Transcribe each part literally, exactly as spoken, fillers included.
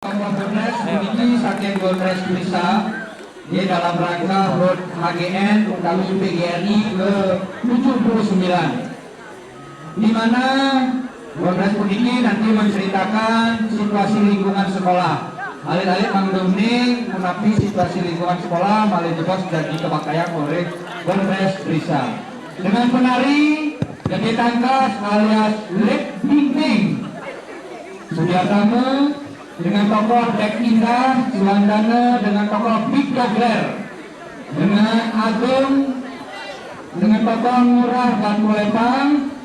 Kompor Bonres puniki saking Bonres Desa, nggih, dalam rangka HUT H G N utawi P G R I ke tujuh puluh sembilan. Di mana Bonres puniki nanti menceritakan situasi lingkungan sekolah. Alit-alit mangda uning punapi situasi lingkungan sekolah, malih jebos dadi kapaktayang olih Bonres Desa. Dengan penari, Gede Tangkas alias Lip Bing Bing. Sudiartama dengan tokoh Dek Indah, Suandana dengan tokoh Big Dogler, dengan Agung dengan tokoh Ngurah Batu Lepang,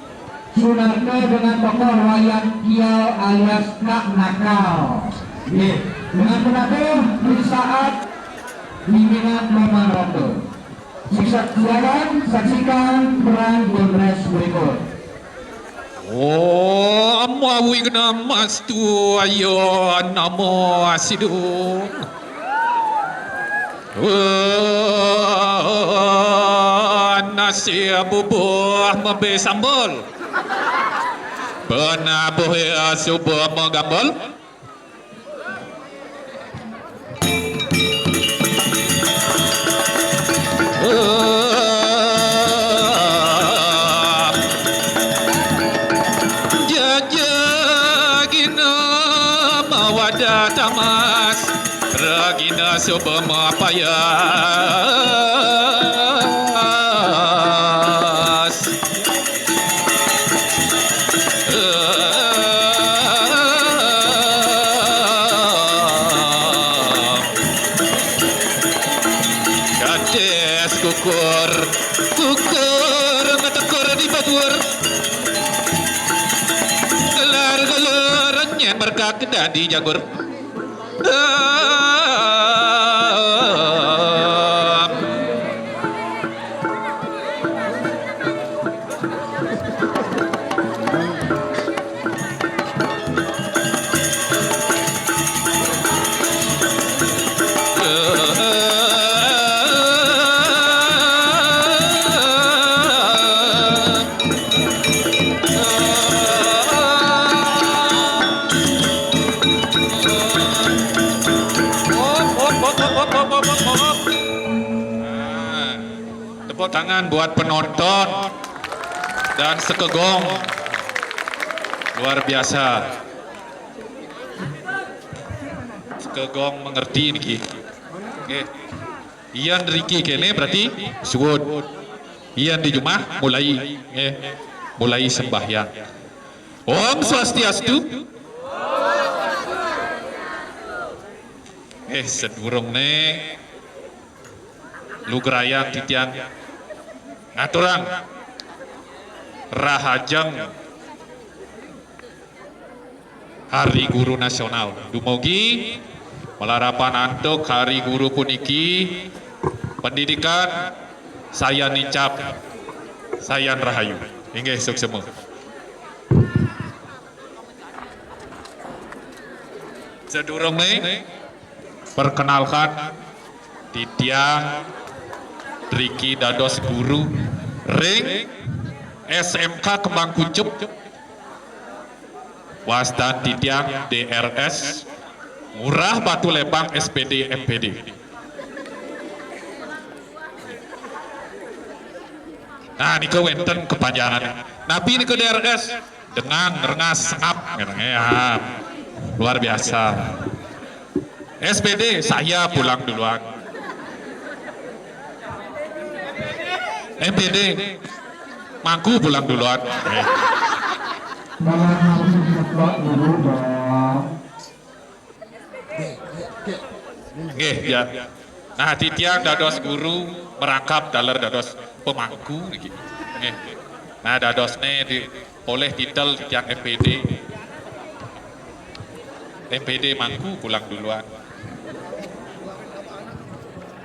Sunarta dengan tokoh Wayan Kial alias Kak Nakal. Nggih, dengan penabuh di saat pimpinan Mama Roto. Silakan saksikan peran Bonres berikut. Om Awighnamastu Aya Namo Sidu. Nasi bubuh mebe sambal. Penabuh ya subuh megambal. Jajagina mawada tamas, ragina suba mapayas. Kades kukur, kukur ngetekur di babur. Gelar-gelar nyen berkak dadi jagur. Tepuk tangan buat penonton dan sekegong. Luar biasa. Sekegong mengerti niki. Nggih. Yan riki kene berarti suud. Yan di jumah mulai, nggih. Mulai sembahyang. Om Swastiastu. Eh, sedurung ne lugrayang titiang ngaturang rahajeng Hari Guru Nasional. Dumugi malarapan antuk Hari Guru puniki, pendidikan sayan nincap, sayan rahayu. Inggih, suksema. Sedurunge, perkenalkan, titiang driki dados guru ring S M K Kembang Kuncup. Wastan titiang D R S, Ngurah Batu Lepang, S P D, M P D. Nah, nika wenten kepanjangan. Napi nika D R S? Dengan, rengas, sengap, gitu. Ya, luar biasa. S P D, saya pulang duluan. M P D, mangku pulang duluan. Eh. Nggih, ya. Nah, titiang dados guru merangkap taler dados pemangku niki. Nggih. Nah, dadosne di, oleh titel titiang M P D. M P D mangku pulang duluan.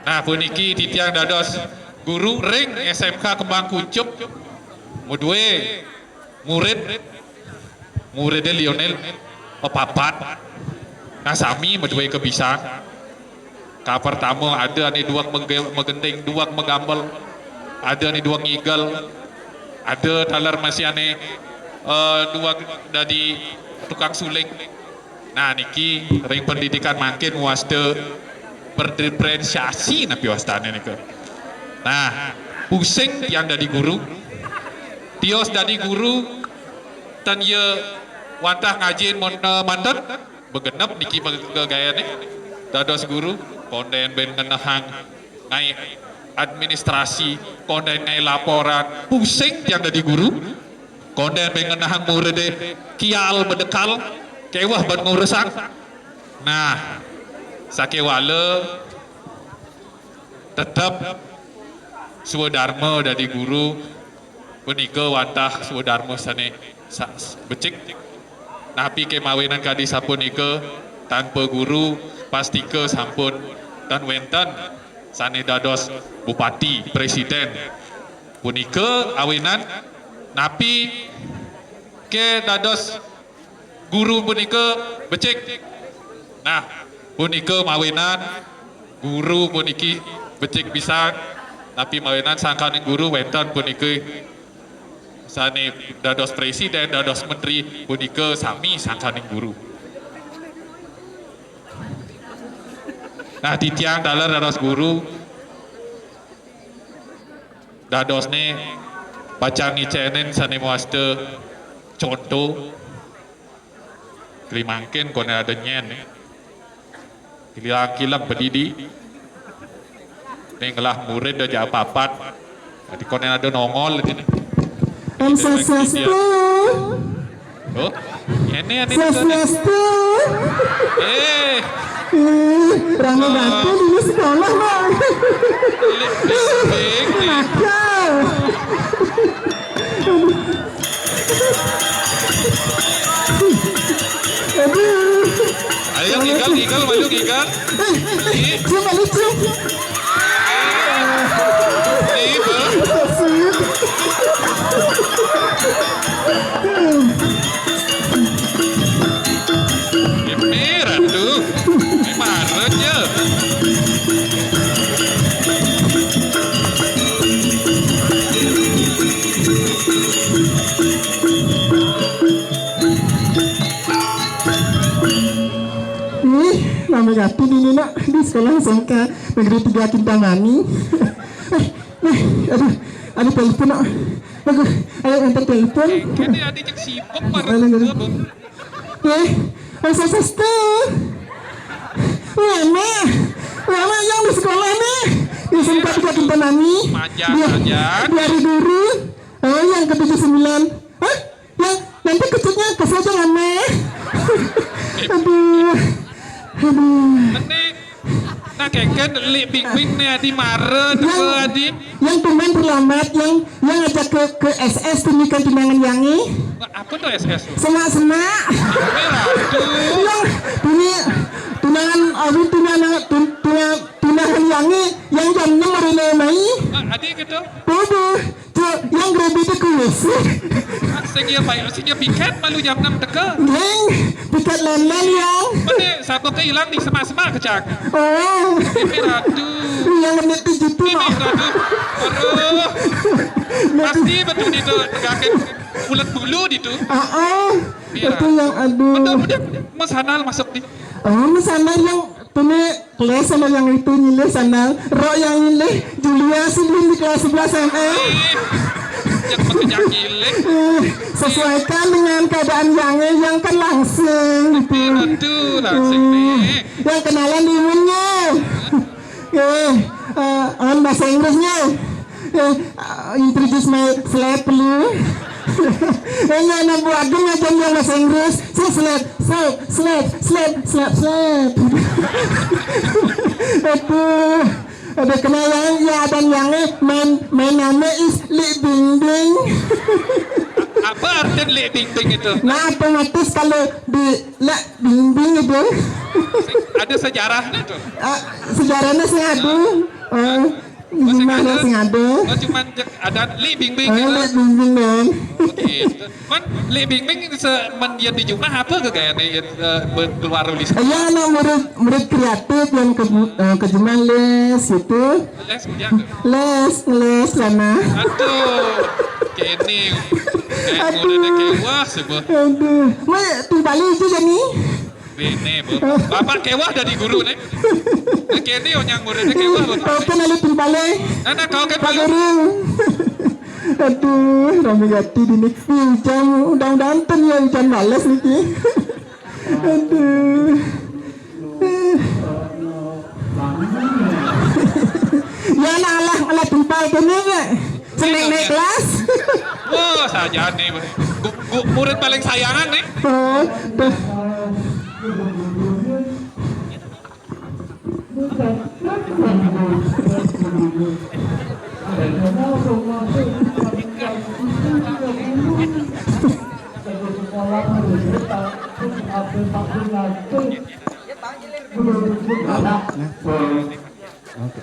Nah, puniki titiang dados guru ring S M K Kembang Kuncup. Madue murid, muride Lionel, papat. Nah, sami madue kabisan. Ka pertama ada ane duweg mege-, magending, duweg magambel, ada ane duweg ngigel, ada taler masih ane, eh, duweg dadi tukang suling. Nah, niki ring pendidikan mangkin wasta berdiferensiasi napi wastane nika. Nah, pusing tiang dadi guru. Tios dadi guru, ten ya wantah ngajin mon, eh, manten, begenep niki pegawaiane. Dados guru, konden ben ngenehang ngae administrasi, konden ngae laporan, pusing tiang dadi guru. Konden ben ngenehang muride kial bedekal, keweh ban ngurusang. Nah, sakewala tetep swadarma dadi guru punika wantah swadarma sane sa-, becik. Napi ke mawinan kadi sapunika, tanpa guru pastika sampun tan wenten sane dados bupati, presiden. Punika awinan napi ke dados guru punika becik. Nah, punika mawinan guru puniki becik pisan, napi mawinan sangkaning guru wenten puniki sane dados presiden, dados menteri punika sami sangkaning guru. Nah, titiang taler dados guru, dadosne pacang ngicenin sane mawasta conto. Klimangkin konden ada nyen, nih. Kilang-kilang pedidi. Ning ngelah murid aja apa-apat. Dadi konden ada nongol dadi, nih. Om Swastiastu. Oh, ini, ini, ini. Swastiastu. Eh. Ih, rame banget di sekolah, Bang. Lip sync, nih. Nakal. Aduh. Ayo, gigal, gigal, maju, gigal. Eh, eh, eh, cium, maju, cium. Nih, Bang. Ini Ratu. Ini Maret ya. Ih, rame gati ini, Nak, di sekolah S M K Negeri Tiga Kintamani. Eh, eh, aduh, ada telepon, Nak. Aduh, ayo antar telepon. Ini ada cek sibuk, Pak. Aduh, aduh. Eh, Om Swastiastu. Lama, lama yang di sekolah nih. Di S M K Tiga Kintamani. Majan, majan. Di hari guru. Oh, yang ketujuh sembilan. Hah? Ya, nanti kecilnya ke saja, Mama. Aduh. Aduh. Mending. Nah, keken Lik Bing Bing nih, adi mara, yang, adi. Yang tumben terlambat, yang, yang ajak ke, ke S S tuh, kan tunangan Yangi. Apa tuh S S tuh? Semak-semak. Aduh. Yang punya tunangan, aduh, tunangan, tun-, tunangan, tunangan Yangi, yang jam enam hari ini mai. Ah, adi gitu. Bodoh. Cuk, yang grogi itu kuis. Sing ya, Pak, sing ya piket malu jam enam teka. Nggih, piket lelen, yang. Mene sabuk ke hilang di semak-semak kecak. Oh. Ini Ratu. Yang menit tujuh tuh. Ini Ratu. Aduh. Pasti betul itu tegakin ulet bulu di tu. Ah, ah. Iya. Betul yang aduh. Betul, betul. Mas Hanal masuk di. Oh, Mas Hanal yang Tuni kelas sama yang itu nyilih sandal. Rok yang nyilih Julia sih di kelas sebelas M M. Ih, yang pekerja nyilih. Eh, sesuaikan dengan keadaan yang yang kan langsing gitu. Iya, betul, langsing nih. Eh, yang kenalan di umumnya. Eh, eh, on bahasa Inggrisnya. Eh, uh, introduce my slap lu. Ini anak buah agung aja yang bahasa Inggris. Slap, slap, slap, slap, slap, slap. Aduh. Ada kenalan ya dan yang eh, main main nama is Lik Bing Bing. Apa arti Lik Bing Bing itu? Nah, otomatis kalau di Lik Bing Bing itu ada sejarahnya tuh. Ah, sejarahnya sih aduh. Oh. Gimana sing ada? Oh, cuman cek ada Lik Bing Bing. Oh, gitu. Lik Bing Bing dong. Oh, gitu. Man, Lik Bing Bing se men ya di rumah apa ke gaya nih ya, eh, keluar tulis? Iya, anak murid murid kreatif yang ke eh, ke Juman les gitu. Les ya tuh. Les, les sana. Aduh. Kene. Eh, aduh. Udah deh kayak wah sih, Bos. Aduh. Mai tu Bali itu jadi. Kéné, Bu. Bapak kéweh dadi guru né. Nah, kéné onyang muridé kéweh, Bu. Kau kan lalu timpale. Nah, nah, kau kan Pak Guru. Aduh, rame gati dini. Ujan, undang-undang ten ya, ujan males niki. Aduh. Ya, nah, alah, alah timpal kéné, ya. Seneng naik kelas. Wah, saja nih. Gu-, gu-, murid paling sayangan nih. Oh, dah. Oke.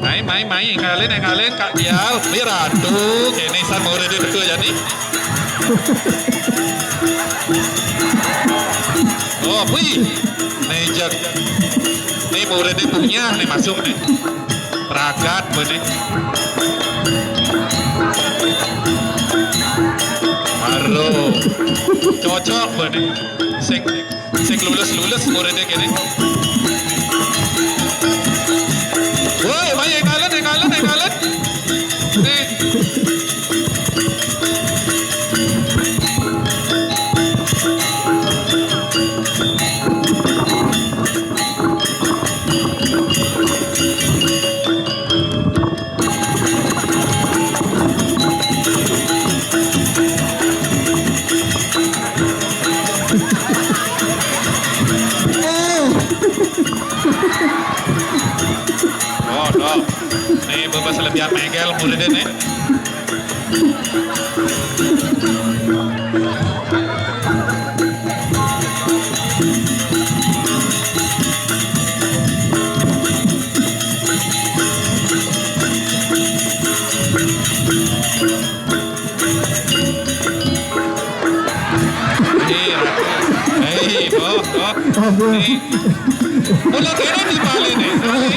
Mai, mai, mai, énggalin, énggalin, Kak Dial. Wih, Ratu, kéné san muridé betul jadi. Oh, wih. Né, jak. Né, muridé punya, né, masuk, né. Pragat, bené. Haro. Cocok, bené. Sing Sing lulus-lulus muridé kéné. Woi, mai énggalin, énggalin, énggalin. Nih. Oh, no. Nih, bebas lebihan megel muridé nih. Iya. Hei, oh, oh. Aduh. Nih. Mula kira di Bali nih. Hah?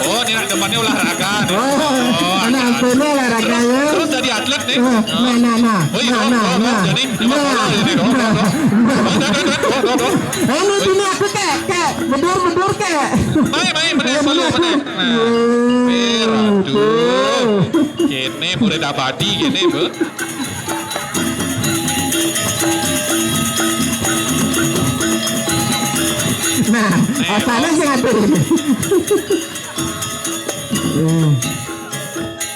Oh, ini nak depannya olahraga nih. Oh, oh, anak aku ini olahraga ya. Terus jadi atlet nih. Nah, nah, nah, nah. Oh, iya, nah, nah, nah, nah, nah. Jadi, nah, nah, nah. Ini sini aku, Kak, Kak. Bedur, bedur, Kak. Mai, mai, bener, selalu bener. Nah. Eh, aduh. Kéné murid abadi kéné, Bu. Nah, asalnya sing atur. Hmm.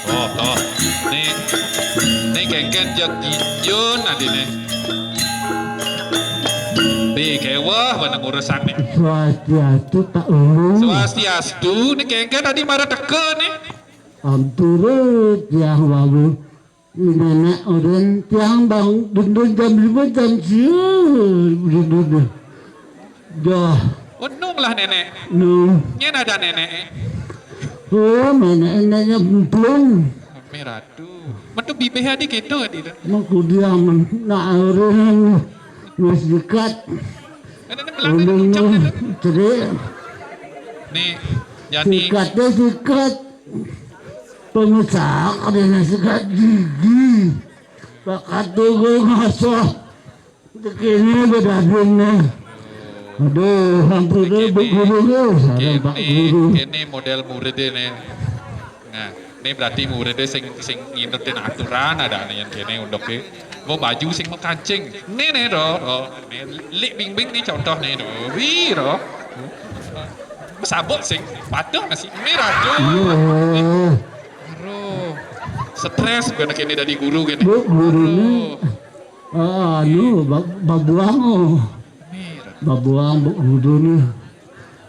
Oh, toh. Nih, nih kéngkén jak jinjun adine. Nih, kewah mana ngurusan nih. Swastiastu, Pak Ulu. Swastiastu, nih kéngkén tadi marang teka nih. Ampura tiang wau. Nenek orang tiang bang dendun jam lima jam sia dendun. Dah. Untung lah nenek. Nu. Nyén ada nenek, eh. Oh, nenek, neneknya belum. Ame ratu. Metu bibih adi gitu adi tu. Mengkudiang nak orang masih dekat. Nenek belakang kencang tu. Cerik. Nih, jadi. Sikatnya sikat. Pengusaha ada yang sikat gigi. Bakat tu gue ngasuh. Kene bedadin nih. Aduh, ampun deh, Bu Guru, ya, Pak Guru. Kene model murid nih. Nah, ini berarti murid sing, sing nginutin aturan ada nih yang kene undoke. Nggo baju sing mekancing. Nih, nih, do. Oh, nih, Lik Bing Bing nih contoh nih, do. Wih, do. Sabuk sing patuh masih. Ini ratu. Iya. Aduh. Stres gue kene dari guru gini. Bu, guru nih. Aduh. Ah, anu, ba-, babuang, oh. Ini ratu. Babuang, Bu Guru nih.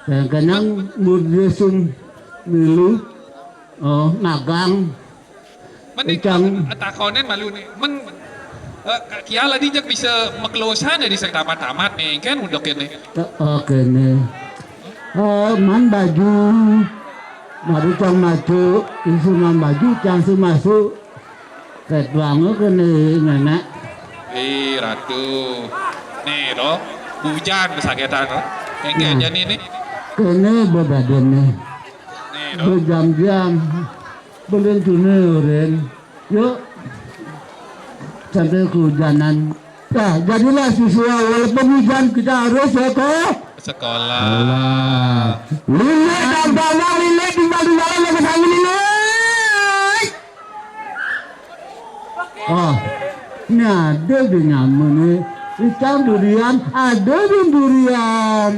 Kadang-kadang murid sing milu, oh, magang. Men nih, takonen malu nih. Men, eh, Kak Kial tadi jak bisa maklosan ya di sing tamat-tamat nih, kan udah kene. Oke nih. Eh, man baju. Mari cang masuk, isu man baju, cang su masuk. Ket banget kene nenek. Ih, ratu. Nih, toh. Hujan kesakitan, toh. Yang kayak jani nih. Kéné bebadanné. Nih, dong. Bejam-jam. Belum tunur, Ren. Yuk. Sampai kehujanan. Nah, jadilah siswa walaupun hujan kita harus ya toh. Sekolah. Lili dan Bambang, Lili tinggal di dalam ya, kesana, Lili. Oh, ini ada di nyaman nih. Ikan durian, ada di durian.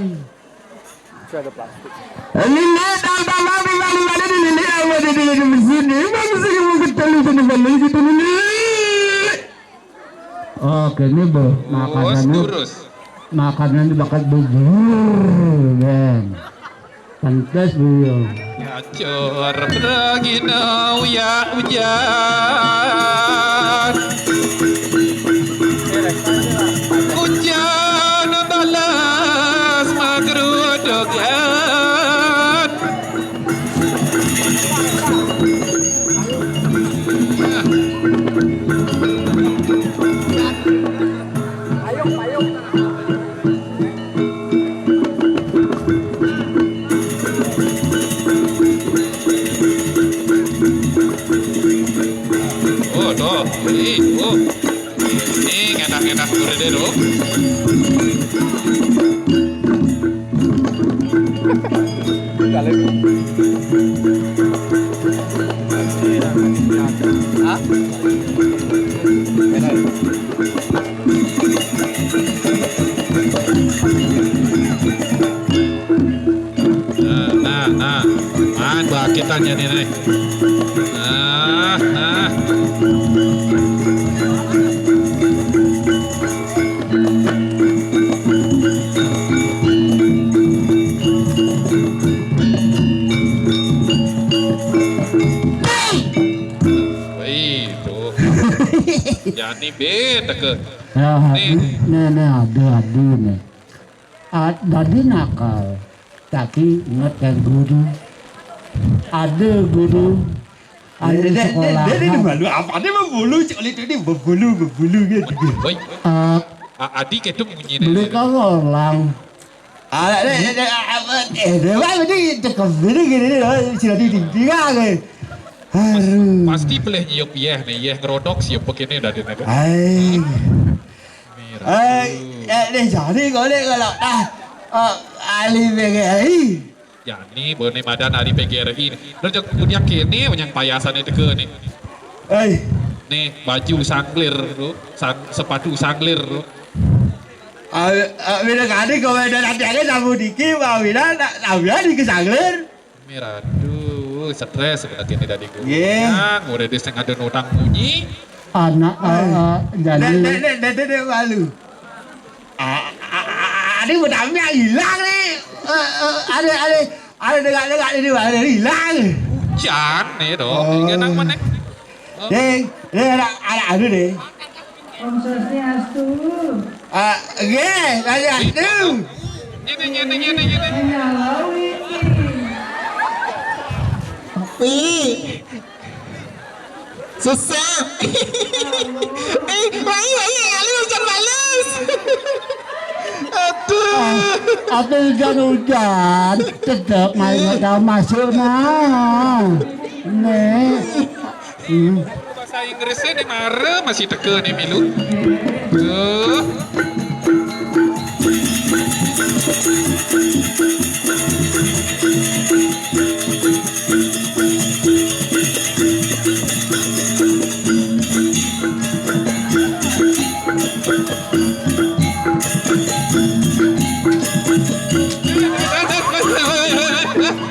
Ini ada tambahan di mana mana di sini, apa di sini, di sini, mana sih mau ketemu sama balik gitu, Lili. Oke, ini, Bu, makanannya, terus. Makanannya bakal bubur, kan. Pantes, Bu. Acor beragina uya ujan. Ujan balas magrudugan. Oh, tuh. Ih, tuh. Ini ngenak-ngenak dulu deh, tuh. Hah? Nah, nah, nah. Main bakitannya nih, nih. Nah, nah. Wih, tuh. Jadi beda ke. Ya, nih, nih, nih, ada, ada, nih. Ah, tadi nakal, tapi ingat kan guru. Ada guru, ada sekolah. Dia, dia, dia malu apa? Dia membulu, cik, oleh tu dia membulu, membulu gitu. Woi, ah, Adi ketu bunyi ni. Beli kau orang. Ah, dia, dia, dia, apa, eh, dia, dia, dia cakap gini, gini, dia, sudah ditinggal, eh. Aduh. Pasti pelih nyiup yeh ni, yeh ngerodok siup begini dah dia ni. Ai. Ai, eh, ni jadi kau ni kalau dah, ah, ahli P G R I. Ya, ni boleh madan ahli P G R I ni. Lo jak punya kini yang payasan itu ke ni. Ai. Ni baju sanglir tu, sang-, sepatu sanglir tu. Ah, ah, bila kali kau dah nanti ada tamu dikit, ah, bila nak, ah, bila di ke sanglir. Miradu, stres sebenarnya ini tadi guru. Nggih. Yang udah di setengah dan utang bunyi. Anak, eh, eh, jadi nek, nek, nek, nek, nek, nek, malu. Ah, ah, ah, ah, ini udah hilang nih. Eh, eh, ada, ada, ada dengar-dengar ini, ada hilang. Hujan nih, dong. Oh. Ini nang mana? Ding, ding, anak, anak anu ding. Om Swastiastu. Ah, nggih, Swastiastu. Ngene, ngene, ngene, ngene. Nyala iki. Pi. Susah. Eh, wangi, wangi, kali hujan bales. Aduh. Ah, apa hujan-hujan? Tetep main hotel masuk, nah. Nih. Hmm. Bahasa Inggrisnya nih mare masih teke nih milu. Tuh.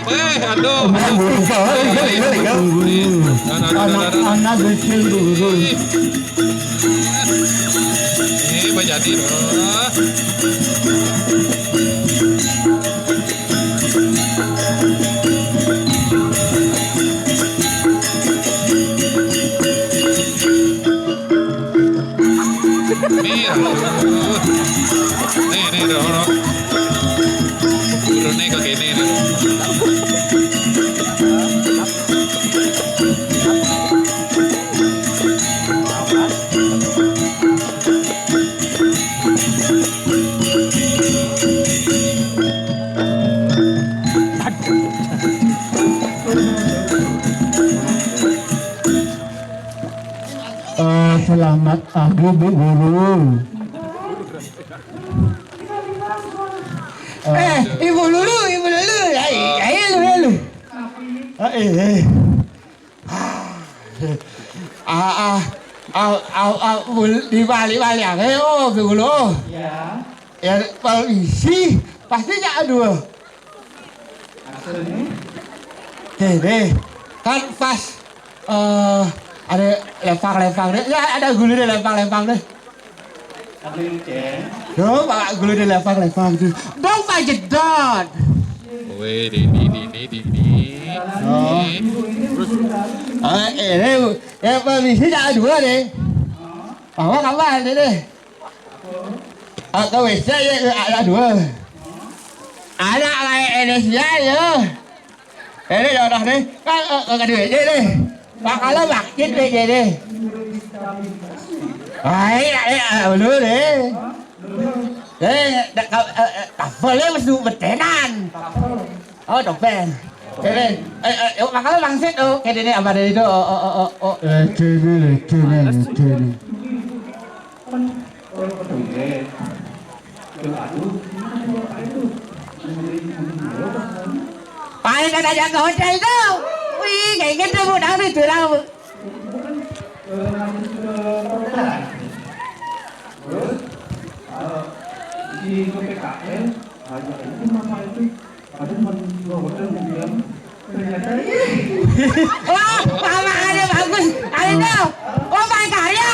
Eh, aduh. Anak-anak kecil dulu. Ini Mbak Jadi, loh. Nih, aduh. Nih, nih, aduh, aduh. Turun nih ke sini nih. Selamat pagi, Bu Guru. Eh, Ibu Lulu, Ibu Lulu. Ayo, ayo, Lulu. Ah, eh, eh. Ah, ah, ah, ah, ah, bul-, di balik-balik, eh, oh, Bu Guru. Ya. Ya, permisi. Pasti nggak ada. Maksudnya? Deh, deh. Kan pas, eh, ada lempang-lempang deh. Ya, ada gulu deh lempang-lempang deh. Ada yang ceng. Yo, Pak gulu deh lempang-lempang tuh. Dong, Pak Jedot. Weh, di, di, di, di, di, di. Oh. Terus, eh, eh, deh, ya, permisi, ada dua deh. Bawa kawan deh, deh. Ah, kau bisa ya, ada dua. Anak lain Indonesia ya. Ini ya udah deh. Kan, eh, eh, kedua aja deh. Bakal makin deh jadi. Ai, ai, ai, dulu deh. Eh, dah kau, eh, eh, kapal ya mesti betenan. Oh, dopen. Ini, eh, eh, eh, bakal bangsit tuh. Kayak ini apa dari itu? Oh, oh, oh, oh, oh. Eh, cini, cini, cini. Paling ada yang ke hotel tu. Wih, kayak gitu, Bu, dah itu lah, Bu. Terus, eh, di P P K L, banyak itu nama itu. Ada teman gua hotel, gua bilang, ternyata ini. Wah, Mama ada bagus. Ayo, oh, Pak Karya.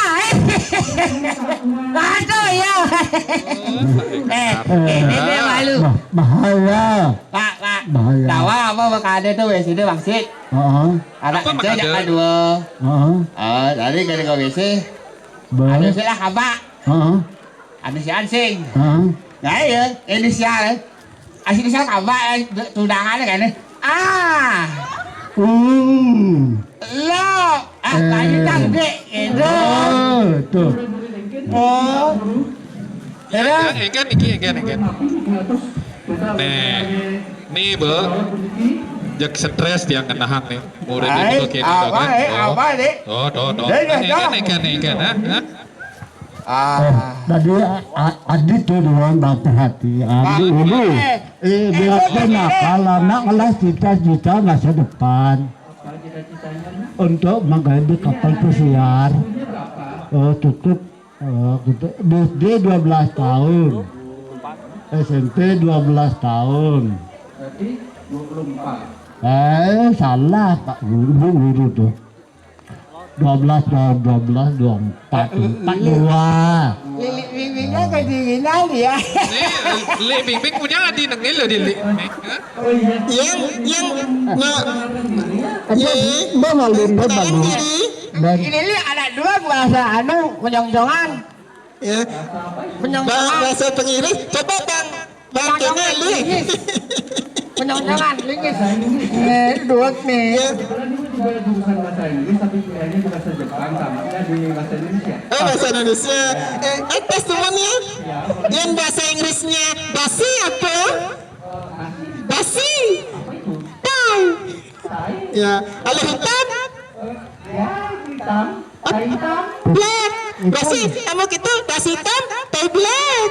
Aduh, ya. Eh, ini dia malu. Bah-, bahaya. Pak, Pak. Bahaya. Tawa apa Pak ada tuh W C D bangsit? Heeh. Anak apa kecil Mak ada? Jangan dua. Heeh. Ah, tadi kali kau W C. Bah. Ada silah kabak. Heeh. Ada si ansing. Heeh. Nah, iya, inisial. Asli inisial kabak, eh, tundangan kan. Ah. Hmm. Lo, ah, eh. Lagi tang dek, gitu. Oh, tuh. Oh. Ya, kan? Engken, iki, engken, engken. Nih, nih, Bu. Jak stres dia ngenahang nih. Murid itu kini apa, kan? Eh, oh. Apa, Dek? Oh, tuh, tuh. Dek, nah, dek, engken, dek. Engken, engken, ha? Ha? Ah. Eh, tadi a-, a-, Adi tuh doang bang perhatian. Bang, dulu. Eh, eh, biar eh, dia eh, nakal, eh. Anak ngelas cita-cita masa depan. Untuk menggawe kapal pesiar. Oh, cukup. Eh, gitu. S D dua belas tahun. S M P dua belas tahun. Berarti dua puluh empat. Eh, salah, Pak Guru, Bu Guru tuh. Dua belas, dua, dua belas, dua empat, empat dua. Lilik bimbingnya kedinginan ya. Ini, Lik Bing Bing punya di nengil loh, di Lik. Yang, yang, nah, apa, iya. Mbak malu, Mbak malu. Ini, ini anak dua bahasa anu, penyongjongan. Ya. Penyongjongan. Bah-, bahasa pengiris. Coba Bang, Bang Kenal, Li. Penyongjongan, lingis. Eh, duet nih. Ya. Kebetulan dulu juga jurusan bahasa Inggris, tapi kuliahnya di bahasa Jepang, tamatnya di bahasa Indonesia. Oh, bahasa Indonesia. Eh, atas temannya. Yang bahasa Inggrisnya basi apa? Basi. Tahu. Ya, kalau hitam? Ya, hitam. Tai hitam. Black. Basi, kamu gitu, basi hitam, tai black.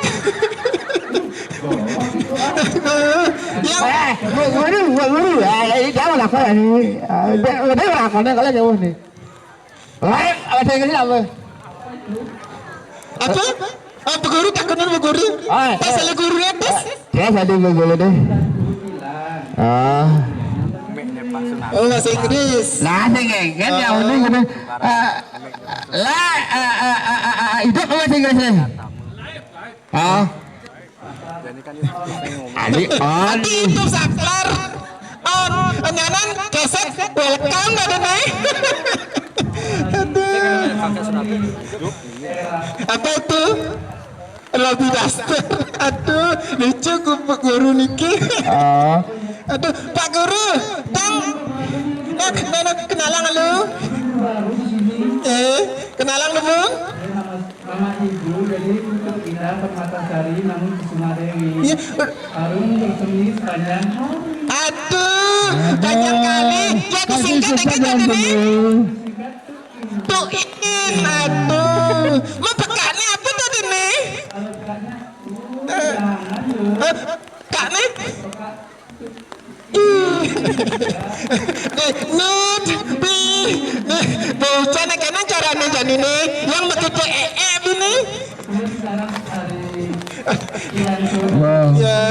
Yang eh, gua, gua dulu, gua dulu. Ya, ini jangan lah, kau ini. Ah, dia, dia orang kau kalau jauh nih. Lain, bahasa Inggris apa? Apa? Oh, Bu Guru, takutan Bu Guru. Ah, pas eh. Salah guru atas. Dia tadi Bu Guru deh. Ah. Oh, bahasa Inggris. Lah, sing kan ya, oh. Ini gitu. Ah, lah, ah, ah, ah, ah, ah, hidup bahasa Inggris nih. Ah. Adi on. Adi itu saklar. On. Enyanan gesek. Welcome, ada naik. Aduh. Apa itu? Lobby daster. Aduh, lucu ku Pak Guru niki. Oh. Aduh, Pak Guru, dong. Eh, nah, nah, kenalan lu. Eh, kenalan lu, Bung. Nama ibu, jadi untuk Indah Permatasari, namun Kusuma Dewi. Iya. Harum bersemi sepanjang hari. Aduh, panjang kali. Ya, disingkat, disingkat, disingkat, ya, Dede. Disingkat tuh Tuh, ini Aduh, mau pekaknya apa tadi nih? Eh, eh, kak nih? Ih. Nih, nut, pi, nih, bocah nih, kena caranya jadi nih, yang begitu ee bini. Wah. Ya.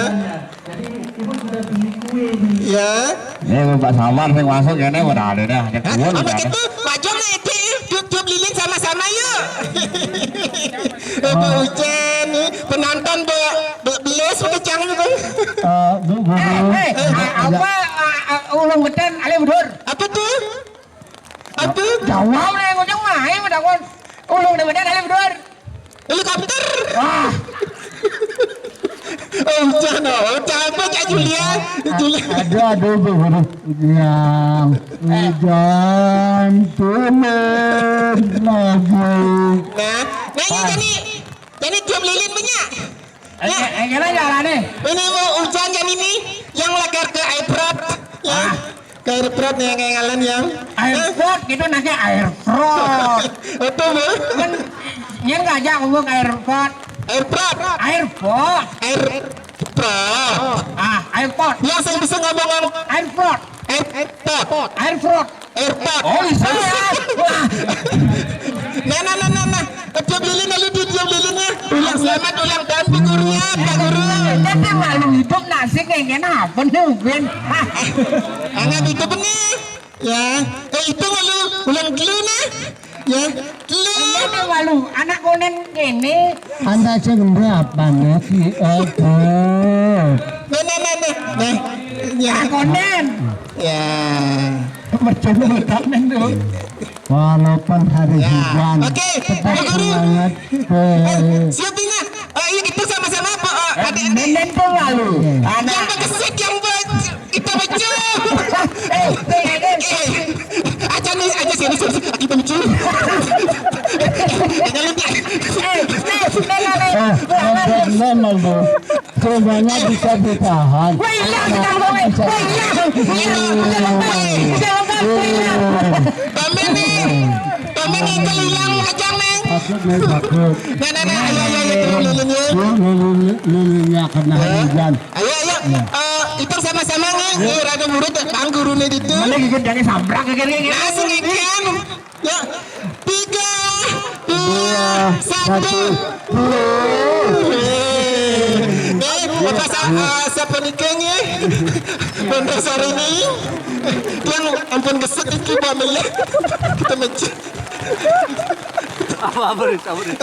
Ya. Ini Pak Samar sing masuk kene ora ada dah. Cek Hah? kuwon Apa udah ada. Gitu? Maju nih, tiup-tiup lilin sama-sama yuk. Apa hujan nih? Penonton be, be, belis udah jangan itu. Eh, Bu Guru. Eh, eh, apa, ah, ah, ulung beten ale bedur. Apa tuh? Apa? Jawab nih, ngomong main udah kon. Ulung beten ale bedur. Helikopter. Wah, Oh, hujan, oh, capek Kak Julia. Julia. Aduh, aduh, Bu Guru. Yang hujan turun lagi. Nah, nah ya jadi jadi tiup lilin banyak. eh, eh, kena jalan nih. Ini mau hujan jadi ini yang lagar ke airport. Ya. Ke airport nih kayak ngalen ya. Airport gitu nanti airport. Betul, Bu. Kan, dia ngajak ngomong airport. Airport. Airport. Airport. Ah, airport. Yang saya bisa ngomong Airport. airport. Airport. Airport. Oh, bisa ya. Wah, Nah, nah, nah, nah, nah. Tiup lilin lalu tiup lilinnya. Ulang selamat ulang tahun Bu Guru ya, Pak Guru. dia kan malu hidup nasib kayak gini apa nih, Win? Hah? Angan itu benih. Ya. Eh, itu lalu ulang dulu nah. Ya. Dulu. Dia kan malu anak konen ini. Anda sing berapa nih si Eko? Nah, nah, nah, nah. Nah. Ya. Konen. Ya. Percuma konen tuh. Walaupun hari Ya. Hujan, Oke, tetap Bu Guru. semangat. Eh, Eh, siap ini. Eh, iya, kita sama-sama, Bu. Eh, adik-adik. Konen tuh malu. Anak Yang begesit yang be kita becu. Eh, eh, eh, Eh, aja nih, aja sini, sini, sini. Kita becu. Jangan lupa. eh, eh, eh, eh, eh, eh, ada memang, Bu. Semuanya bisa ditahan. Wah, hilang, hilang, wah, hilang. Hilang, hilang, hilang, hilang. Tommy nih. Tommy ngikut hilang aja nih. Bagus nih, bagus. Nah, nah, nah, ayo, ayo, ayo, turun lilinnya. Yuk, lilin, lilinnya kena hujan. Ayo, ayo. Eh, itu sama-sama nih. Nih, rada murid, Bang Guru nih itu. Mana gigit jangan sabrak gigit gigit. Langsung ikan. Ya. Tiga, dua, Dua, satu. satu. Eh, apa sa- eh, siapa nih, Kang, ya? Bunda Sari nih. Yang ampun gesit iki, Bu Amelia. Kita mencet. Apa, apa, Riz? Apa, Riz?